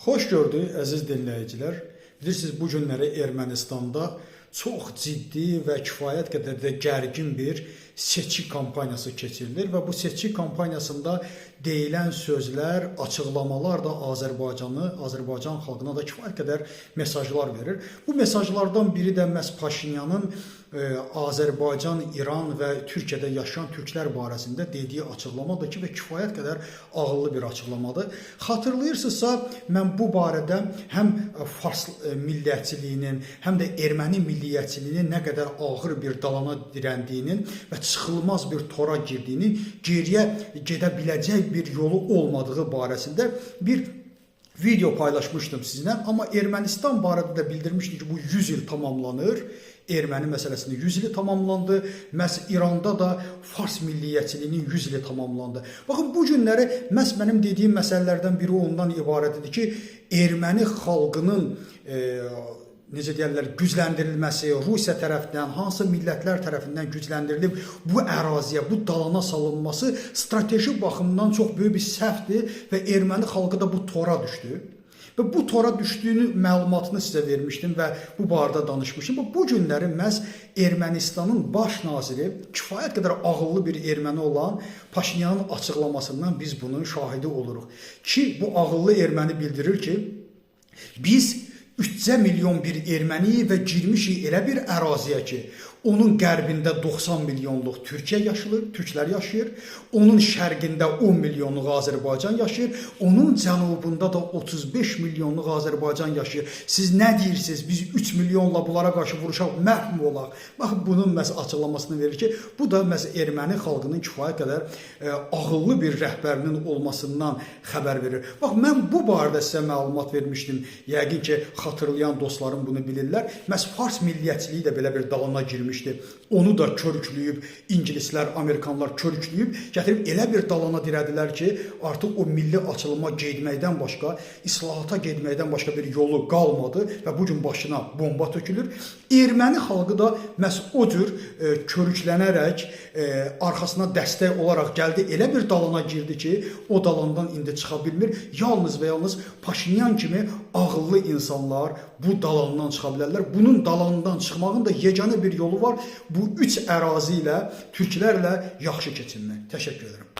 Xoş gördük, əziz dinləyicilər. Bilirsiniz, bu günləri Ermənistanda çox ciddi və kifayət qədər də gərgin bir seçki kampaniyası keçirilir və bu seçki kampaniyasında deyilən sözlər, açıqlamalar da Azərbaycanı, Azərbaycan xalqına da kifayət qədər mesajlar verir. Bu mesajlardan biri də məhz Paşinyanın Azərbaycan, İran və Türkiyədə yaşayan türklər barəsində dediyi açıqlamadır ki, və kifayət qədər ağıllı bir açıqlamadır. Xatırlayırsınızsa, mən bu barədə həm fars milliyyətçiliyinin, həm də erməni milliyyətçiliyinin nə qədər ağır bir dalana dirəndiyinin və çıxılmaz bir tora girdiyini, geriyə gedə biləcək bir yolu olmadığı barəsində bir video paylaşmışdım sizinlə. Amma Ermənistan barədə də bildirmişdim ki, bu 100 il tamamlanır. Erməni məsələsində 100 ili tamamlandı. Məhz İranda da fars milliyyətçiliyinin 100 ili tamamlandı. Baxın, bu günləri məhz mənim dediyim məsələlərdən biri ondan ibarət idi ki, erməni xalqının necə deyərlər, gücləndirilməsi, Rusiya tərəfindən, hansı millətlər tərəfindən gücləndirilib bu əraziyə, bu dalana salınması strateji baxımdan çox böyük bir səhvdir və erməni xalqı da bu tora düşdü. Və bu tora düşdüyünü məlumatını sizə vermişdim və bu barədə danışmışdım. Bu günləri məhz Ermənistanın baş naziri, kifayət qədər ağıllı bir erməni olan Paşinyanın açıqlamasından biz bunun şahidi oluruq. Ki, bu ağıllı erməni bildirir ki, biz 3 milyon bir erməni və girmişik elə bir əraziyə ki, onun qərbində 90 milyonluq Türkiyə yaşayır, türklər yaşayır, onun şərqində 10 milyonluq Azərbaycan yaşayır, onun cənubunda da 35 milyonluq Azərbaycan yaşayır. Siz nə deyirsiniz? Biz 3 milyonla bunlara qarşı vuruşaq, məhv mi olaq? Baxın, bunun məhz açıqlamasını verir ki, bu da məhz erməni xalqının kifayət qədər ağıllı bir rəhbərinin olmasından xəbər verir. Bax, mən bu barədə sizə məlumat vermişdim. Yəqin ki, xatırlayan dostlarım bunu bilirlər. Məhz fars milliyyətçiliyi də belə bir dalana girmişdi. Onu da körükləyib ingilislər, amerikanlar körükləyib, gətirib elə bir dalana dirədilər ki, artıq o milli açılıma getməkdən başqa, islahata getməkdən başqa bir yolu qalmadı və bu gün başına bomba tökülür. Erməni xalqı da məhz o cür körüklənərək, arxasına dəstək olaraq gəldi, elə bir dalana girdi ki, o dalandan indi çıxa bilmir. Yalnız və yalnız Paşinyan kimi ağıllı insanlar bu dalandan çıxa bilərlər. Bunun dalandan çıxmağın da yeganə bir yolu var. Bu üç ərazi ilə, türklərlə yaxşı keçinmək. Təşəkkür edirəm.